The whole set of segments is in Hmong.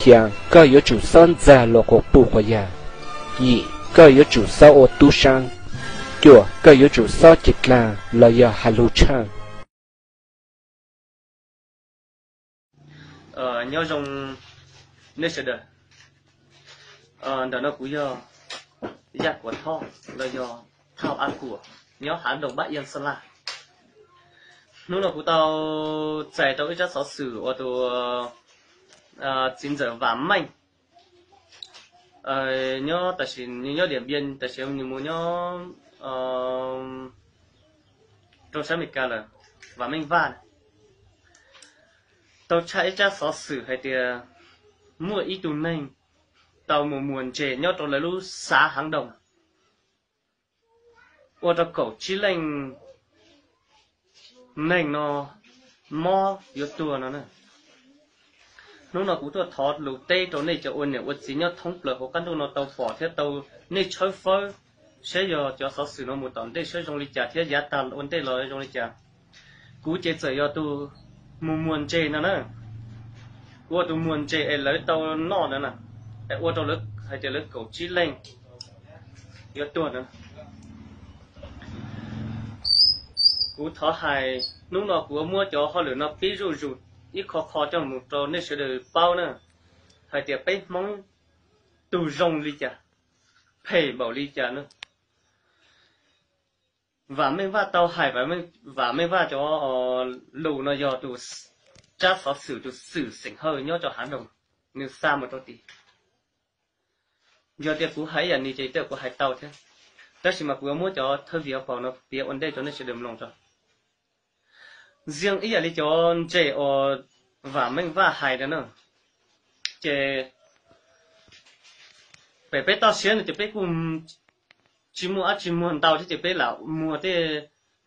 Xya, koj yuav tsum xob ntxag luag quas puj quas yag. Yim, koj yuav tsum xob ua tub saab. Cuam, koj yuav tsum xob cev dlaag los yog has lug tshaj. Nyob zoo nej sawv daws. Ntawm no kuv yog Yaj Kuam Thoj los yog Thauj A Kuam, nyob Hav Nroog Npab Yaj Xab Laj. Hnub no kuv tau txais tau ib tsab xov xwm uas tus txiv ntxawm Vam Meej nyob, tam sim nyob Diam Npiaj, tam sim nws mus nyob rau sab Amelikas lawm, Vam Meej Vaj, tau tshaj ib tsab xov xwm hais tias muaj ib tug neeg tau mus muag ntses nyob rau lawv lub xav Hav Nroog, ua rau kaum tsib leej neeg no mob yuav tuag no na. Hnub no kuv tuaj thov lus teb rau nej cov ua niam ua txiv nyob thoob plaws hauv qab ntuj no tau pom thiab tau nej tshawb fawb saib yog cov xov xwm no mus tom ntej saib zoo li cas thiab yav tag ua ntej los zoo li cas. Kuv ces txawm yog tus mus muag ntses no na. Kuv ua tus muag ntses es lawv tau noj ntawd na, es ua rau lawv hais tias lawv kaum tsib leej yuav tuag ntawd. Kuv thov hais hnub no kuv muab cov hauj lwm no pib zuj zus ib qho qho coj mus rau nej sawv daws paub na, hais tias peb Hmoob tus zoo li cas, phem npaum li cas na. Vam Meej Vaj tau hais, Vam Meej Vaj cov lus no yog tus tsab xov xwm tus xwm xeem Hawj nyob rau Hav Nroog, nws xa mus rau tid. Yog tias kuv hais ib yam nws ces tej kuv hais tau thiab, tab sis mas kuv yuav muab cov thawj video paus no piav ua ntej rau nej sawv daws mloog tso. Ntxiv ib yam li cov ntses uas Vam Meej Vaj hais ntawd na, ces pem peb toj siab no ces peb kuj tsis muaj dab tsi muag ntau thiab ces peb lam muag tej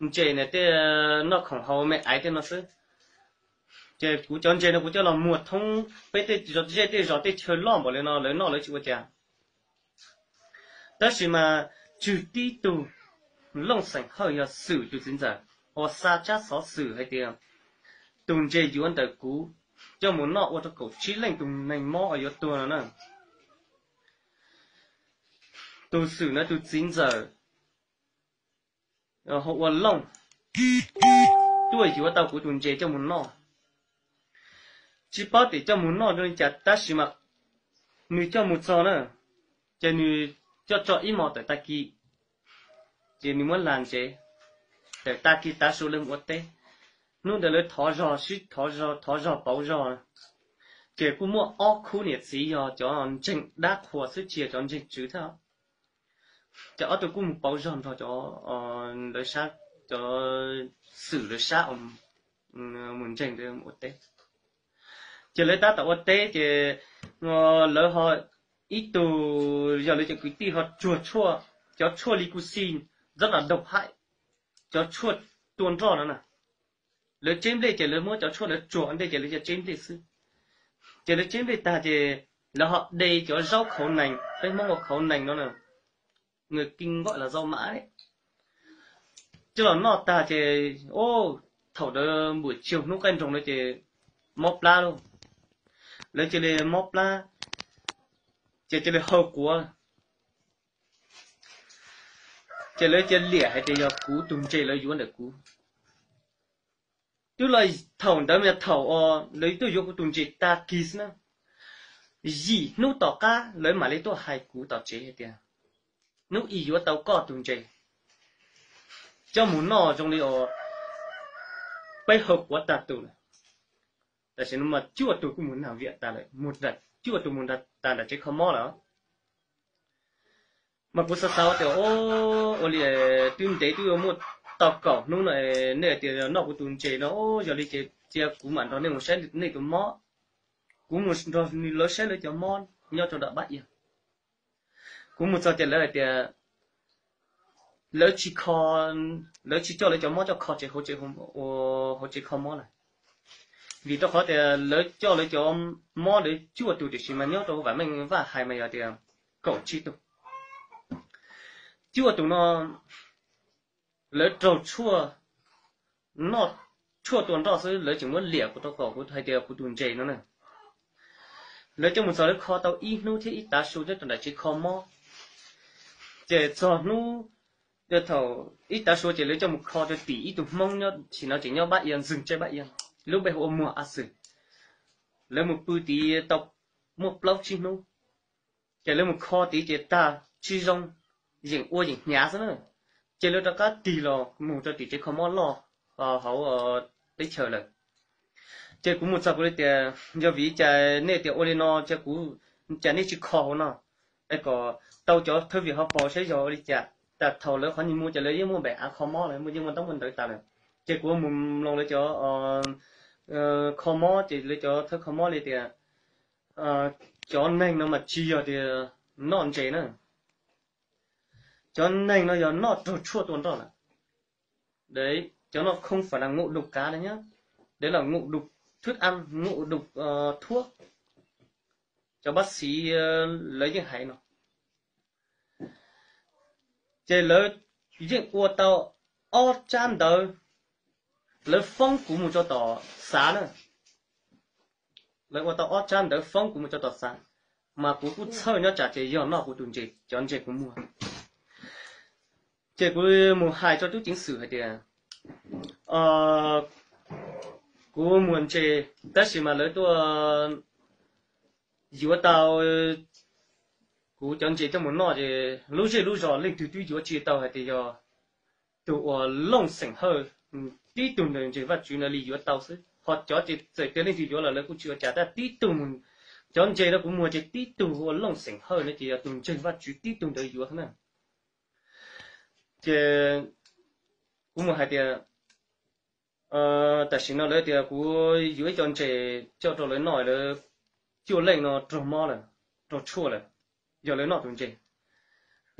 ntses na, tej noj khoom haus me aiv tej no xwb. Ces kuv cov ntses no kuv coj los muag thoob peb tej zej tej zos tej chaw loj npaum li no lawv noj lawv tsis ua cas. Tab sis mas tswg tib tug Looj xeem Hawj yog xwm tus txiv ntxawm uas xa tsab xov xwm hais tias tus ntses yuav ntawm kuv coj mus noj ua rau kaum tsib leej tus neeg mob uas yuav tuag no na. Tus xwm no tus txiv ntxawm hu ua Looj tuaj yuav tau kuv tus ntses coj mus noj. Tsis paub tias coj mus noj zoo li cas tab sis mas nws coj mus txog na, ces nws coj tso ib hmos tawm tag kis, ces nws muab lag ntsev, tawm tag kis tav su lawv mus ua teb. Hnub ntawd lawv thov zog sib thov zog thov zog pauv zog, ces kuj muaj ob khub niam txiv yog cov ntseeg dab qhuas xwb tsis yog cov ntseeg tswv thiab. Ces ob tug kuj mus pauv zog nrog cov lawv sab, cov xwm lawv sab mus ntseeg ua teb. Ces lawv tab tom ua teb ces lawv ho ib tug yog lawv cov kwv tij ho tsuag tshuaj, cov tshuaj li kuj xij, ntxob nas daug haim, cov tshuaj tua nroj no na. Lawv tseb nplej ces lawv muab cov tshuaj ntawd tsuag ua ntej ces lawv cov tseb nplej xwb. Ces lawv tseb nplej tag ces lawv ho de cov zaub khauv nees, peb Hmoob ua khauv nees no na, nws kis nkaum los zaub mas coj los noj tag ces, thaum ntawd npuam tsiag hnub qaij nroog no ces mob plab lauj. Lawv cia li mob plab, ces cia li haw quav, ces lawv cia li liam hais tias yog kuv tus ntses lawv yuav ntawm kuv. Twb los thaum ntawd mas thaum uas lawv tuaj yuav kuv tus ntses tag kis xwb na, yim hnub tom qab lawv mam li tuaj hais kuv tom tsev hais tias, hnub ib yuav tau koj tus ntses coj mus noj zoo li uas peb haw quav tag tus lawm. Tam sim no mas cuaj tus kuj mus nag viam tas lawm, cuaj tus mus tas nram tsev kho mob lawm. Mas kuv xav xav tias, ua li twb ntev twb muaj tau kaum hnub no, nej tias noj kuv tus ntses no, yog li ces cia kuv mam nrog nej mus saib nej tus mob. Kuv mus nrog lawv saib lawv cov mob nyob rau nram Npab Iab. Kuv mus txog ces lawv hais tias lawv tsis kho, lawv tsis coj lawv cov mob coj kho tsev hauv tsev, hauv tsev kho mob lawm. Vim rau qhov tias lawv coj lawv cov mob lawv cuaj tus tiam sis mas nyob rau Vam Meej Vaj hais mas yog tias kaum tsib tus. Cuaj tus no lawv raug tshuaj, noj tshuaj tua nroj xwb lawv tseem muab liam kuv rau kom kuv hais tias kuv tus ntses no na. Lawv coj mus txog lawv kho tau ib hnub thiab ib tav su nyob rau nram tsev kho mob. Ces txog hnub, thaum ib tav su ces lawv coj mus kho rau tim ib tug Hmoob nyob sim no tseem nyob Pab Ia, ntxwg tsev Pab Ia, lub npe hu ua Muag A Xwm. Lawv mus pw tid tau muaj plaub tsib hnub, ces lawv mus kho tid ces tag tsis zoo, yeem ua yeem hnyav xwb na. Ces lawv rov qab tig los mus rau tim tsev kho mob loj hauv teb chaws lawm. Ces kuv mus txog kuv li tias, yog vim li cas nej tias ua li no, ces kuv, cas nej tsis kho hauv no, es kom tau cov thawj vim ho paus saib yog ua li cas. Tam thaum lawv qhov nyuag mus ces lawv yeej muaj npem av kho mob lawm, yeej muaj ntaub muaj ntawv tas lawm. Ces kuv mus mloog lawv cov kho mob ces lawv cov thawj kho mob li tias, cov neeg no mas tsis yog tias noj ntses na. Cov neeg no yog noj raug tshuaj tua nroj lawm. Đấy, cov no không phải là ngộ độc cá đâu nhá. Đấy là ngộ độc thức ăn, ngộ độc thuốc. Cov bác sĩ lawv yeej hais no. Ces lawv yeej ua tau ob tsab ntawv, lawv foob kuv mus rau tom xav na. Lawv ua tau ob tsab ntawv foob kuv mus rau tom xav, mas kuv kuj txhawj nyob tsam ces yog noj kuv tus ntses, cov ntses kuv muag. Ces kuv mus hais rau tub ceev xwm hais tias, kuv muag ntses, tab sis mas lawv tuaj yuav tau kuv cov ntses coj mus noj ces lub zej lub zos leej twg twb yuav tsis tau hais tias yog tus uas Looj Xeem Hawj tib tug ntawd ntseeg Vajtswv ntawd li yuav tau xwb. Ho cov ces txawm tias leej twg yuav los lawv kuj tsis ua cas, tab tib tug, cov ntses no kuv muag ces tib tug ua Looj Xeem Hawj no ces yog tus ntseeg Vajtswv tib tug ntawd yuav xwb na. Ces kuv mus hais tias, tam sim no lawv tias kuv yuav ib co ntses coj rau lawv noj, lawv cuaj leej no raug mob lawm, raug tshuaj lawm, yog lawv noj tus ntses.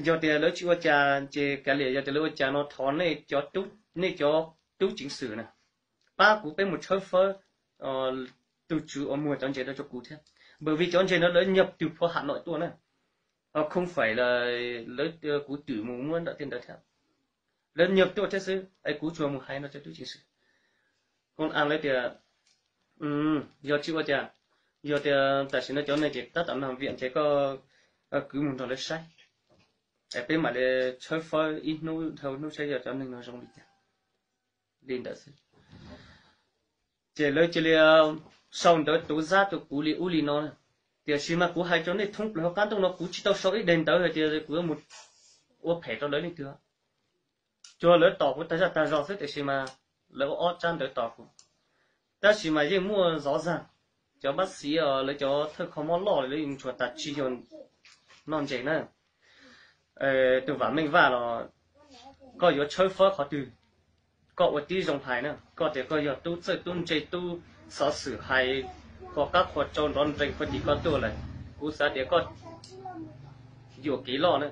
Yog tias lawv tsis ua cas ces kav liam, yog tias lawv ua cas no thov nej cov, nej cov tub ceev xwm na, pab kuv peb mus tshawb fawb tus tswv uas muag cov ntses no rau kuv thiab, bởi vì cov ntses no lawv nhập từ phó Hà Nội tuaj na, không phải là lawv, kuv twm mus muab ntawm tej ntawd thiab, lawv nhập tuaj thiab xwb es kuv tsuas mus hais no rau tub ceev xwm. Công an lawv tias, yog tsis ua cas, yog tias tam sim no cov neeg ces tab tom nag viam ces koj kwv mus nrog lawv saib, es peb mam li tshawb fawb ib hnub dhau hnub saib yog cov neeg no zoo li cas li ntawd xwb. Ces lawv cia li sau ntawv tố giác rau kuv li ub li no. Tiam sis mas kuv hais rau nej thoob plaws hauv qab ntuj no kuv tsis tau sau ib daim ntawv hais tias kuv yuav mus ua phem rau lawv leej twg. Tsuas lawv tom kuv tag zaj tag zog xwb, tiam sis mas lawv ua ob tsab ntawv tom kuv. Tab sis mas yeej muaj zov zag, cov bác sĩ, lawv cov thawj kho mob loj lawv yeej ntsuas tas tsis yog noj ntses na. Tus Vam Meej Vaj los koj yuav tshawb fawb qhov twg, koj ua tib zoo hais na, koj tias koj yog tub txawj tub ntse tub xov xwm hais qhuas qab qhuas tsau nrov nrees puag tim koj tuaj lawm, kuv xav tias koj yuam kev loj na.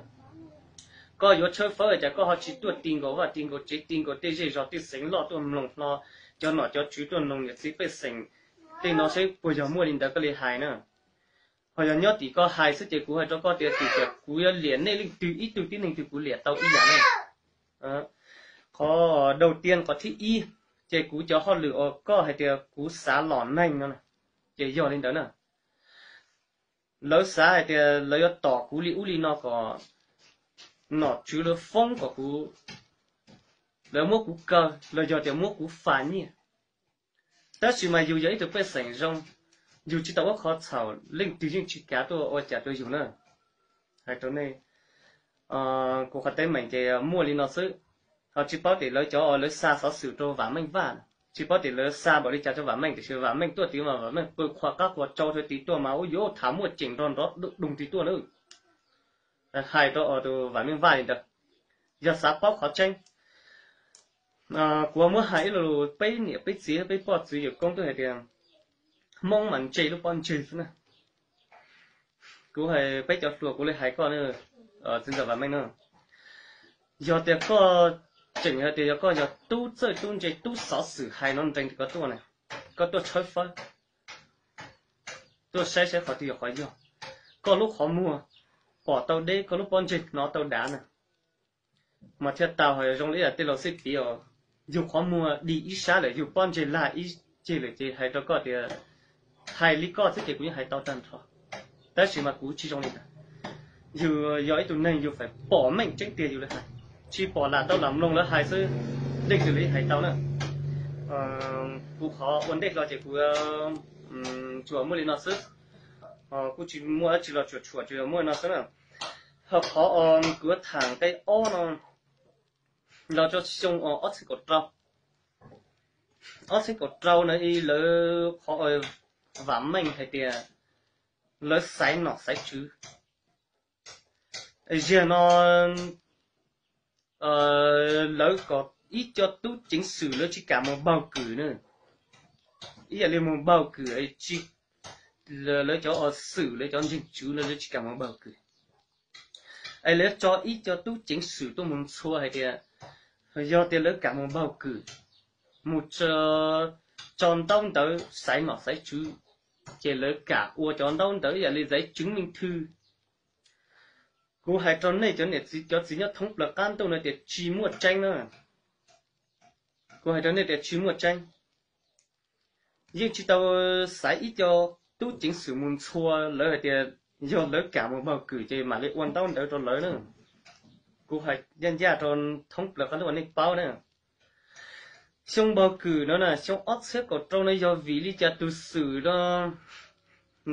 Koj yuav tshawb fawb cas koj ho tsis tuaj ti nkaus vaj ti nkaus tsev ti nkaus tej zej zos tej xeev loj tuaj mloog hlo, cov nom cov tswv tuaj mloog niam txiv pej xeem tej no seb puas yog muaj li ntawd koj li hais na. Ho yog nyob tim koj hais xwb ces kuv hais rau koj tias tim tias kuv yuav liam nej leej twg ib tug tib neeg twg kuv liam tau ib yam ne. Qhov đầu tiên qhov thib ib, ces kuv cov hauj lwm uas koj hais tias kuv xav lom neeg no, ces yog li ntawd na. Lawv xav hais tias lawv yuav tom kuv li ub li no kom nom tswv lawv foob kom kuv, lawv muab kuv kaw los yog tias muab kuv faj nyiaj. Tab sis mas yus yog ib tug pej xeem zoo, yus tsis tau ua qhov txhaum, leej twg yeej tsis kav tuaj ua cas rau yus na. Hais rau nej, kuv qhov teeb meem ces muaj li no xwb. Ho tsis paub tias lawv cov lawv xa xov xwm rau Vam Meej Vaj, tsis paub tias lawv xa npaum li cas rau Vam Meej, tiam sis Vam Meej tuaj tid mas Vam Meej pw qhuas qab qhuas tsau rau tid tuaj mas ua yuav tham muaj ceem nrog nrov doo tid tuaj na. Hais rau tus Vam Meej Vaj li ntawd, yog xav paub qhov tseeb, kuv muab hais ib lo lus peb niam peb txiv peb poj txwv yawm koob twb hais tias Hmoob mas ntse lub pob ntseg xwb na. Kuv hais peb cov hluas kuv li hais koj, txiv ntxawm Vam Meej no, yog tias koj tseem hais tias yog koj yog tub txawj tub ntse tub xov xwm hais no nrees koj tuaj na, koj tuaj tshawb fawb, tuaj saib saib qhov twg yog qhov yog. Koj lub qhov muag pom tau deb, koj lub pob ntseg hnov tau dav na, mas thiaj tau. Ho zoo li tej laus xib piv os, yus qhov muag dig ib sab lawm, yus pob ntseg lag ib ceg lawm ces hais rau koj tias, hais li koj xwb ces kuv yeej hais tau tag nrho. Tab sis mas kuv tsis zoo li ntawd. Yus yog ib tug neeg yus feem pom meej tseeb tiag yus li hais, tsis pom lam tau lam mloog lawv hais xwb, leej twg li hais tau na. Kuv qhov ua ntej hlo ces kuv tsuas muaj li no xwb, kuj tsis muaj dab tsi los tsuas tshuam, tsuas muaj li no xwb na. Ho qhov kuv yuav tham nqe ob no los rau xyoo ob txhiab kaum rau, ob txhiab kaum rau na, lawv qhov vam meej hais tias lawv xaiv nom xaiv tswv. Ziag no lawv kom ib co tub ceev xwm lawv tsis kam mus npaug kws na, ib yam li mus npaug kws, lawv cov xwm, lawv cov ntseeg tswv no lawv tsis kam mus npaug kws. Es lawv tso ib co tub ceev xwm tuaj mus ntxhua hais tias yog tias lawv kam mus npaug kws, mus tso ntaub ntawv xaiv nom xaiv tswv, ces lawv kam ua cov ntaub ntawv ib yam li giấy chứng minh thư. Kuv hais rau nej cov niam txiv cov txiv nyob thoob plaws qab ntuj no tias tsis muaj tseeb na. Kuv hais rau nej tias tsis muaj tseeb. Yeej tsis tau xaiv ib co tub ceev xwm mus ntxhua lawv hais tias yog lawv kam mus npaug kws ces mam li ua ntaub ntawv rau lawv na. Kuv hais ncaj ncaj rau thoob plaws qab ntuj uas nej paub na. Xyoo npaug kws no na, xyoo ob txhiab kaum rau no yog vim li cas tus xwm no,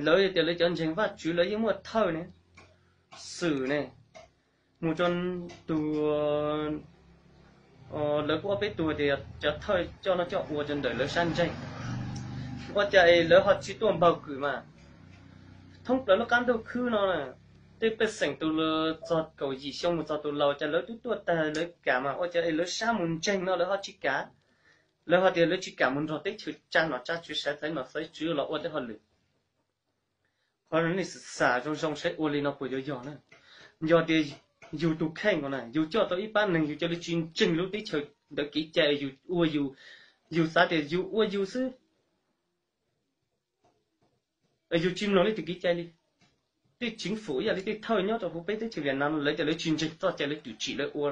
lawv tias lawv cov ntseeg Vajtswv lawv yeej muaj thawj ne, xwm ne, mus rau tus, lawv kuj ob peb tug tias cov thawj coj no coj ua rau ntawm lawv sab ntseeg. Ua cas es lawv ho tsis tuaj npaug kws mas? Thoob plaws lub qab ntuj khwb no, tej pej xeem tus txog kaum yim xyoo mus txog tus laus cas lawv twb tuaj tag lawv kam mas ua cas es lawv sab mus ntseeg no lawv ho tsis kam? Lawv ho tias lawv tsis kam mus nrog teb chaws tsa nom tsa tswv, xaiv nom xaiv tswv los ua tej hauj lwm. Qhov no nej xav zoo zoo saib ua li no puas yuav yog na? Yog tias yus tus kheej na, yus coj tau ib pab neeg yus cia li tsis ntseeg lub teb chaws ntawd kev cai, yus ua yus, yus xav tias yus ua yus xwb, yus tsis mloog leej twg kev cai li. Tej chính phủ ib yam li tej thawj nyob rau hauv peb teb chaws Việt Nam no lawv tias lawv tsis ntseeg txoj cai lawv twb tsim lawv ua.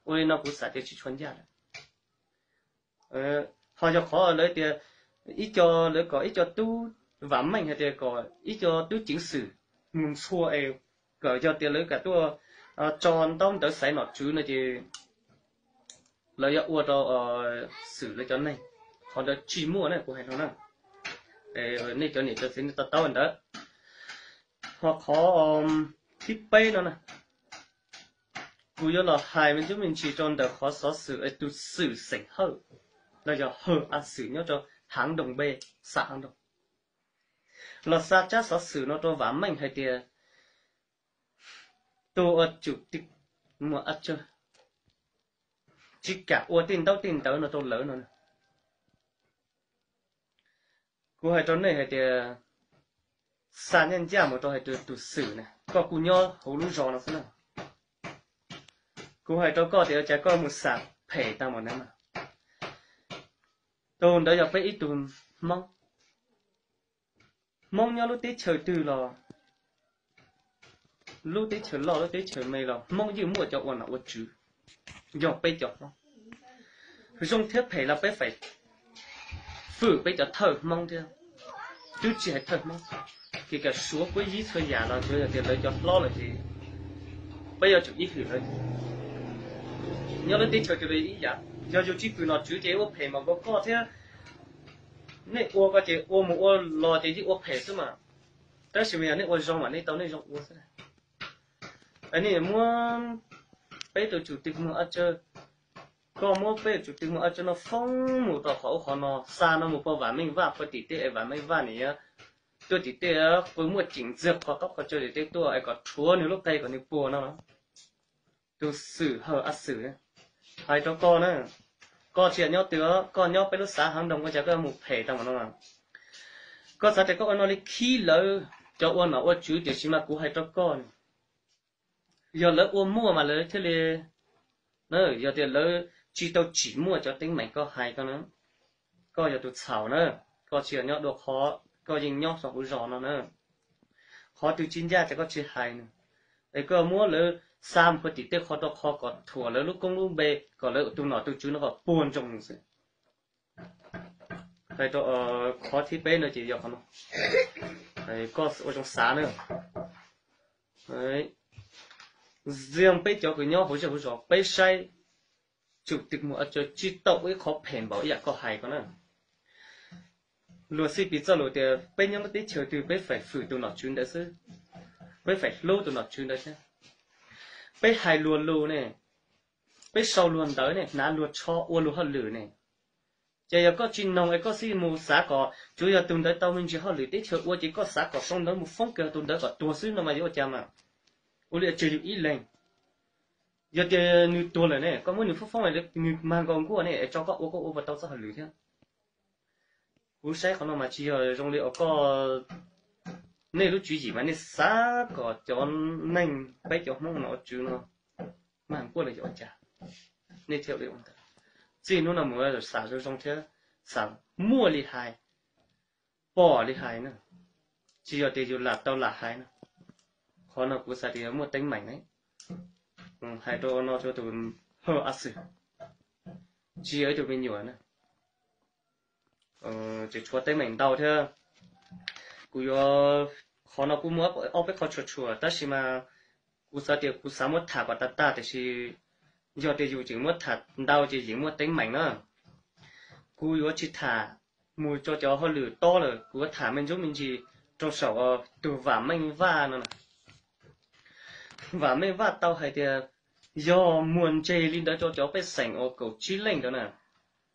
Ua li no kuv xav tias tsis tshua ncaj lawm. Ho yog qhov lawv tias ib co, lawv kom ib co tub, vam meej hais tias kom ib co tub ceev xwm mus ntxhua es kom yog tias lawv kam tuaj tso ntaub ntawv xaiv nom tswv no ces lawv yuav ua rau xwm lawv cov neeg. Qhov ntawd tsis muaj na, kuv hais no na. Nej cov niam cov txiv nej to taub ntawd. Ho qhov thib peb no na, kuv yuav los hais me ntsis me ntsis rau ntawm qhov xov xwm es tus xwm xeem Hawj, los yog Hawj A Xwm nyob rau Haav Nroog Npe, xav Haav Nroog, los xa tsab xov xwm no rau vam meej hais tias tus ua tsum tij Muas A Tsawg tsis kam ua tej ntaub tej ntawv no rau lawv no. Kuv hais rau nej hais tias xa ncaj ncaj mus rau hais tias tus xwm na, koj kuj nyob hauv lub zos no xwb na. Kuv hais rau koj tias cas koj mus xam phem tag npaum na. Tus ntawd yog peb ib tug Hmoob. Hmoob nyob lub teb chaws twg los, lub teb chaws loj lub teb chaws me los Hmoob yeej muaj cov ua nom ua tswv, yog peb cov Hmoob. Zoo thiab phem los peb feem fwm peb cov thawj Hmoob thiab, twb tsis hais thawj Hmoob, kis kam Suav Kuab Yib txhua yam los tsuas yog tias lawv cov hlob lawm ces peb yuav tsum ib hwm lawv. Nyob lub teb chaws twg los ib yam, yog yus tsis fwm nom tswv ces ua phem mas nkaus koj thiab. Nej ua koj ces ua mus ua los ces yeej ua phem xwb mas. Tab sis mas yog nej ua zoo mas nej tau nej zoo ua xwb. Nej muab peb tus tsum tij Muas A Tsawg, koj muab peb tus tsum tij Muas A Tsawg no foob mus rau qhov ub qhov no, xa no mus pab Vam Meej Vaj pw tim tej es Vam Meej Vaj nim tuaj tim tej pw muaj ceem ntxiag qhov qab qhov chaw tim tej tuaj es kom rhuav nws lub qe kom nws puas no. Tus xwm Hawj A Xwm, hais rau koj na, koj tsis yog nyob twg, koj nyob peb lub xav Haav Nroog ua cas koj mus phem tau mas no. Koj xav tias koj ua no li khib lawv cov ua nom ua tswv, tiam sis mas kuv hais rau koj, yog lawv ua muaj mas lawv thiaj li, yog tias lawv tsis tau tsim muaj cov teeb meem koj hais koj na, koj yog tus txhaum na, koj tsis yog nyob dua qhov, koj yeej nyob saum kuv zos no na. Qhov twg tsis ncaj ces koj tsis hais na, es koj muab lawv xa mus pw tim tej qhov rau qhov kom thuam lawv lub koob lub npe, kom lawv tus nom tus tswv no kom puag ntsoog xwb. Hais rau qhov thib peb no ces yog qhov no, koj ua zoo xav na. Ziag peb cov kws nyob hauv zej hauv zos peb saib, tsum tw mus tsis tau ua ib qhov phem npaum ib yam koj hais ko na. Luag xij piv txoj lus tias peb nyob lub teb chaws twg peb faim fwm tus nom tswv ntawd xwb, peb faim hlub tus nom tswv ntawd thiab. Peb hais luag lus ne, peb sau luag ntawv ne, hnav luag tsho ua luag hauj lwm ne. Ces yog koj tsis noog es koj xij mus xav kom tsuas yog tus ntawd tau me ntsis hauj lwm teb chaws ua ces koj xav kom sau ntawv mus foob kiag tus ntawd kom tuag xwb no mas yuav ua cas mas? Ua li tseg yus ib leeg. Yog tias nws tuag lawm ne, koj muab nws foob foob, nws mag nkaus nkuaj ne es tso koj ua, koj ua puas tau txoj hauj lwm thiab? Kuv saib qhov no mas tsis yog zoo li uas koj, nej lub tswv yim mas nej xav kom cov neeg peb cov Hmoob nom tswv no mag nkuaj los yog ua cas, nej thiaj li ua ntawd. Txij hnub no mus xam zoo zoo thiab, xam muaj li hais, pom li hais na, tsis yog tias yus lam tau lam hais na. Qhov no kuv xav tias yog muaj teeb meem ne, hais rau no rau tus Hawj Ab Xwm, tsis yog ib tug me nyuam na. Tseem tshuav teeb meem ntau thiab. Kuv yuav, qhov no kuj muaj ob peb qho tshuam tshuam tab sis mas kuv xav tias kuv xav muab tham kom tag tag tiam sis yog tias yus tseem muab tham ntau ces yeej muaj teeb meem na. Kuv yuav tsis tham mus rau cov hauj lwm tob lawm, kuv yuav tham me ntsuj me ntsis rau saum tus Vam Meej Vaj no. Vam Meej Vaj tau hais tias yog muag ntse li ntawd rau cov pej xeem uas kaum tsib leej ntawd na,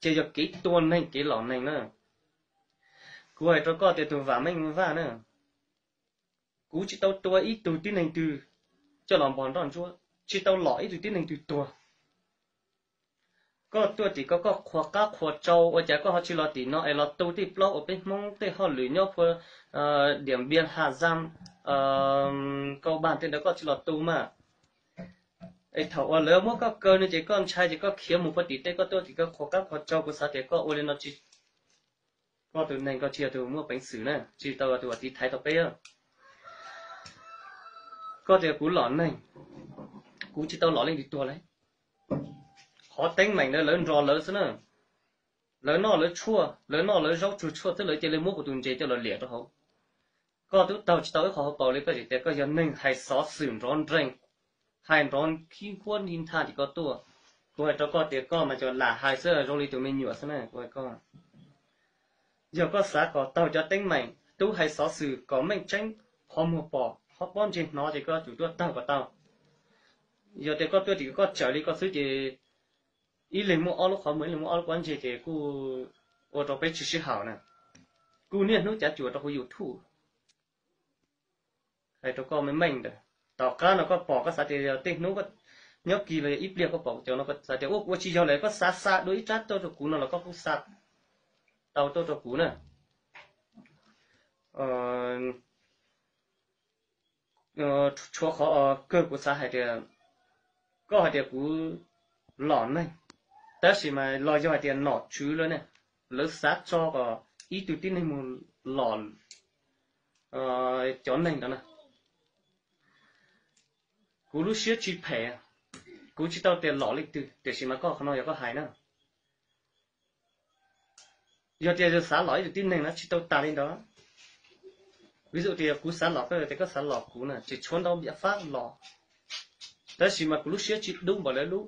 ces yog kev tua neeg kev lom neeg na. Kuv hais rau koj tias tus Vam Meej Vaj na, kuv tsis tau tua ib tug tib neeg twg coj los npog nroj ntsuab, tsis tau lom ib tug tib neeg twg tuag. Koj tuaj tim ko koj qhuas qab qhuas tsau ua cas koj ho tsis los tim no es los tu tej plaub uas peb Hmoob tej hauj lwm nyob puag Diam Npias, Has Zaj, Kau Npab tej ntawd koj tsis los tu mas. Es thaum uas lawv muab koj kaw no ces koj ntshai ces koj khiav mus puag tim tej, koj tuaj tim ko qhuas qab qhuas tsau, kuv xav tias koj ua li no tsis, koj tus neeg koj tsis yog tus muaj peev xwm na, tsis tau tus uas tiv thaiv tau peb. Koj tias kuv lom neeg, kuv tsis tau lom leej twg tuag li. Qhov teeb meem ntawd lawv nrog lawv xwb na. Lawv noj lawv tshuaj, lawv noj lawv zaub tsuag tshuaj xwb lawv cia li muab kuv tus ntses coj los liam rau hauv. Koj twb taug tsis tau ib qho hauv paus li koj tseem tias koj yog neeg hais xov xwm nrov nreeg, hais nrov khib nkuab ni ntha tim koj tuaj. Kuv hais rau koj tias koj mas cov lam hais xwb zoo li tus me nyuam xwb na kuv hais koj. Yog koj xav kom taug cov teeb meem, tub hais xov xwm kom meej tseeb, qhov muag pom qhov pob ntseg hnov ces koj tsum tuaj taug kom tau. Yog tias koj tuaj tim koj tsawm li koj xwb ces ib leeg muaj ob lub qhov muag ib leeg muaj ob lub pob ntseg ces kuj ua rau peb tsis sib haum na. Kuj niaj hnub cav cuam rau hauv YouTube. Hais rau koj meej meej ntawd, tom qab no koj pom koj xav tias yog tej hnub koj nyob kis los yog ib pliag koj pom cov no koj xav tias ua kuv ua tsis yog lawm koj xa xa dua ib rab tuaj rau kuv no los koj kuj xa tau tuaj rau kuv na. Tshuav qhov kawg kuv xav hais tias koj hais tias kuv lom neeg, tab sis mas los yog hais tias nom tswv lawv ne, lawv xav tso kom ib tug tib neeg mus lom cov neeg ntawd na. Kuv lub siab tsis phem, kuv tsis tau tias lom leej twg tiam sis mas koj qhov no yog koj hais na. Yog tias yog xav lom ib tug tib neeg no tsis tau tas li ntawd. Vis dụ tias kuv xav lom koj tias koj xav lom kuv na tseem tshuav ntau biện pháp los, tab sis mas kuv lub siab tsis dub npaum lawv lub.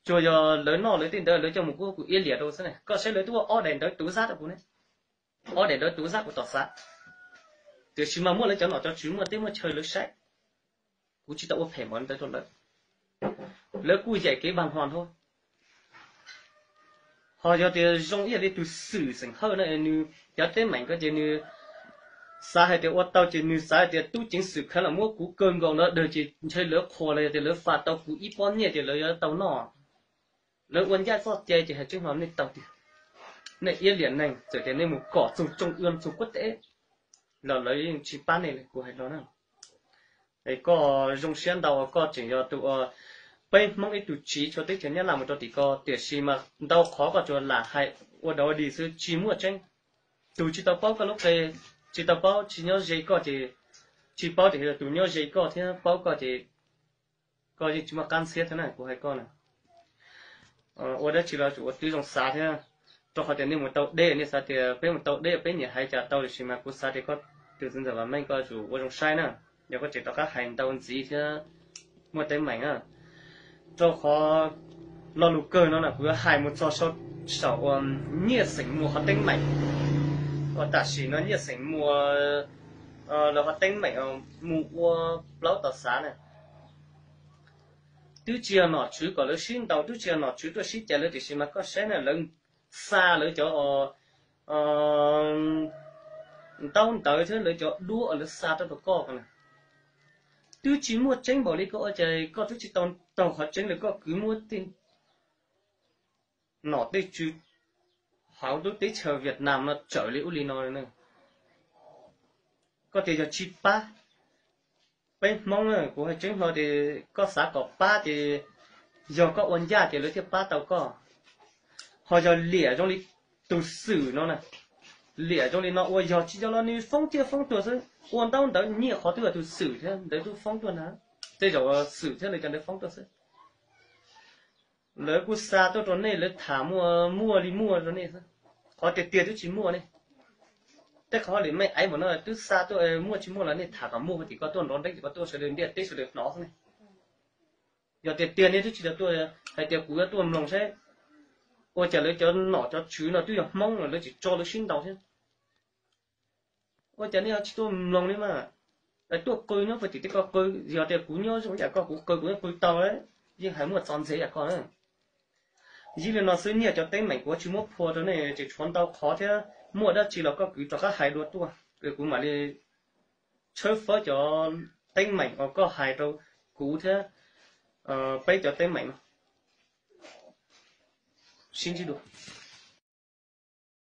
Tsuas yog lawv noj lawv tej ntawd lawv coj mus kuv kuv iab liam rau xwb ne. Koj saib lawv twb ua ob daim ntawv tub zab rau kuv ne, ob daim ntawv tub zab kuv tom xav, tiam sis mas muaj lawv cov nom cov tswv muaj teb muaj chaw lawv saib. Kuv tsis tau ua phem npaum ntawd rau lawv, lawv kuj yaim kev npag hos nthua. Ho yog tias zoo ib yam li tus xwm xeem Hawj na, nws cov teeb meem ko ces nws xav hais tias ua tau ces nws xav hais tias tub ceev xwm khav los muab kuv kaw nkaus lawv dawg ces ntshe lawv qhuas los yog tias lawv faj tau kuv ib pob nyiaj ces lawv yuav tau noj. Lawv ua ncaj txoj cai ces hais tseeb no nej tau tiag. Nej iab liam neeg txawm tias nej mus kom txug tsoo ua txug kuab teb los lawv yeej tsis pab nej li kuv hais no na. Es koj zoo siab ntau uas koj tseem yog tus uas peb Hmoob ib tug tsiv tshuav teb chaws Nyab Laj mus rau tim ko, tiam sis mas ntau qhov koj tsuas lam hais ua dog ua dig xwb tsis muaj tseeb. Tus tsis tau paub koj lub qe, tsis tau paub tsis nyob ze koj ces, tsis paub tias yog tus nyob ze koj thiab paub koj ces koj yeej tsis muaj qab ntxhiab thiab na kuv hais koj na. Ua dab tsi los tsum ua tib zoo xav thiab. Rau qhov tias nej mus tau deb, nej xav tias peb mus tau deb peb nyiam hais cas tau, tiam sis mas kuv xav tias koj tus txiv ntxawm Vam Meej koj yuav tsum ua zoo saib na, yog koj tseem rov qab hais ntau ntxiv thiab muaj teeb meem na. Rau qhov lo lus kawg no na kuv yuav hais mus txog saum uas Nyiaj Xeem Muas qhov teeb meem uas tam sim no Nyiaj Xeem Muas lawv qhov teeb meem mus ua plaub tau xav na. Twb tsis yog nom tswv kom lawv sib ntaus, twb tsis yog nom tswv tuaj sib cais lawv, tiam sis mas koj saib na, lawv xa lawv cov ntaub ntawv thiab lawv cov duab uas lawv xa rau rau koj ko na. Twb tsis muaj tseeb npaum li koj ua cas koj twb tsis tau taug qhov tseeb li, koj kwv muab tej nom tej tswv hauv lub teb chaws Vietnam no tsawm li ub li no na. Koj tias yog tsis pab, peb Hmoob na, kuv hais tseeb hlo tias koj xav kom pab ces yog koj ua ncaj ces lawv thiaj pab tau koj. Ho yog liam zoo li tus Xwm no na, liam zoo li no ua yog tsis yog los nws foob thiaj foob tuag xwb, ua ntaub ntawv nyiaj qhov twb yog tus Xwm thiab ntawd twb foob tuag ntag, tej zaum Xwm thiab lawv cov ntawd foob tuaj xwb. Lawv kuj xa tuaj rau nej, lawv tham muaj muaj li muaj rau nej xwb, qhov tiag tiag twb tsis muaj ne. Tej qhov li mej aiv npaum no twb xa tuaj, muaj tsis muaj los nej tham kom muaj, tias koj tuaj nrov nreeb ces koj tuaj sawv daws ntiaj teb sawv daws hnov xwb ne. Yog tiag tiag nej twb tsis tau tuaj, hais tias kuv yuav tuaj mloog saib ua cas lawv cov nom cov tswv no twb yog Hmoob los lawv tsis tso lawv sib ntaus thiab. Ua cas nej ho tsis tuaj mloog li mas, tuaj qw nyob puag tim tej koj qw, yog tias kuv nyob zoo yam koj kuv qw kuv yeej qw tau, yeej hais muaj txov ntxiv yam koj na. Yog li no xwb, nyiaj cov teeb meem kuv tsis muab phua rau nej, tseem tshuav ntau qhov thiab, muaj dab tsi los koj kwv rov qab hais dua tuaj, kuv mam li tshawb fawb cov teeb meem uas koj hais rau kuv thiab peb cov teeb meem no. Sib ntsib dua.